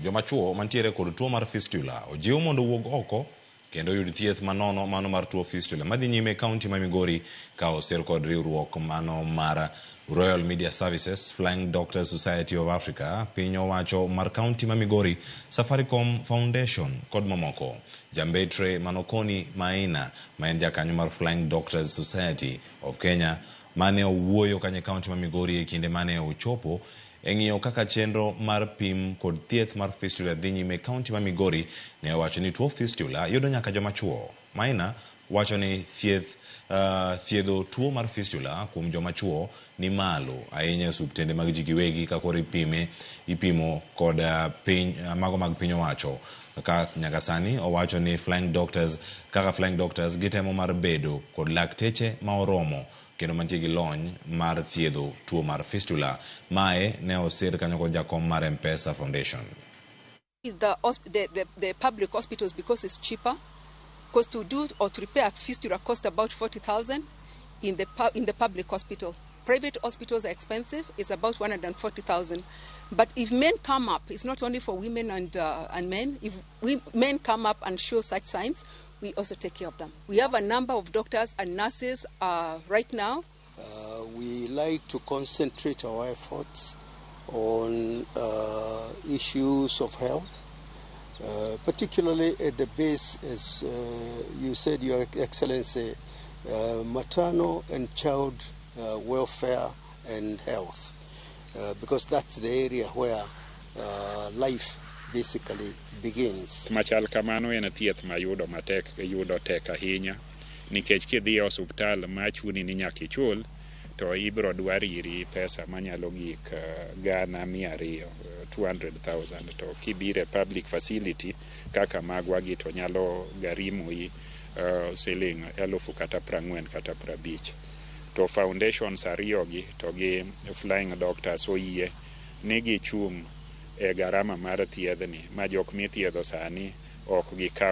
Joma chuo mantiere kod tuo mar fistula ojiw mondo owuog oko kendo oyud thieth manono mano mar tuo fistula madhi nyime e kaunti ma Migori ka osir kod riwruok mano mar Royal Media Services, Flying Doctors Society of Africa, piny owacho mar kaunti ma Migori, Safaricom Foundation kod mamoko. Jambetre Manokoni Maina ma en jakanyo mar Flying Doctors Society of Kenya mane owuoyo kanyo e kaunti ma Migori e kinde mane ochopo e ng'iyo kaka chenro mar pim kod thieth mar fistula dhi nyime e kaunti ma Migori ne owacho ni tuo fistula yudo nyaka joma chuo. Maina wacho ni thieth thiedho tuo mar fistula kuom joma chuo ni malo ahinya e osuptende mag ji giwegi ka koro ipime ipimo kod piny mago mag piny owacho ka nyaka sani owacho ni Flying Doctors kaka Flying Doctors gitemo mar bedo kod lakteche ma oromo kendo mantie gi lony mar thiedho tuo mar fistula. Mae ne osir kanyo kod jakom mar M-Pesa Foundation. The public hospitals because it's cheaper. Because to do or to repair a fistula costs about 40,000 in the public hospital. Private hospitals are expensive. It's about 140,000. But if men come up, it's not only for women and men. If men come up and show such signs, we also take care of them. We have a number of doctors and nurses right now. We like to concentrate our efforts on issues of health, particularly at the base, as you said, Your Excellency, maternal and child welfare and health, because that's the area where life basically begins. Machal kamano en thieth mayudo matek yudo tek ahinya nikech kidhi e osuptal machuni ni nyaka ichul to ibiro dwar iri pesa manyalo gik 200,000, 200,000, to kibiro e public facility kaka magwa gi to nyalo garimoi siling 10,000 kata 40 kata 50. To foundations ariyo gi to gi Flying Doctors oyie ni gichung' e garama mar thiedhni ma jok mithiedho sani ok gikaw.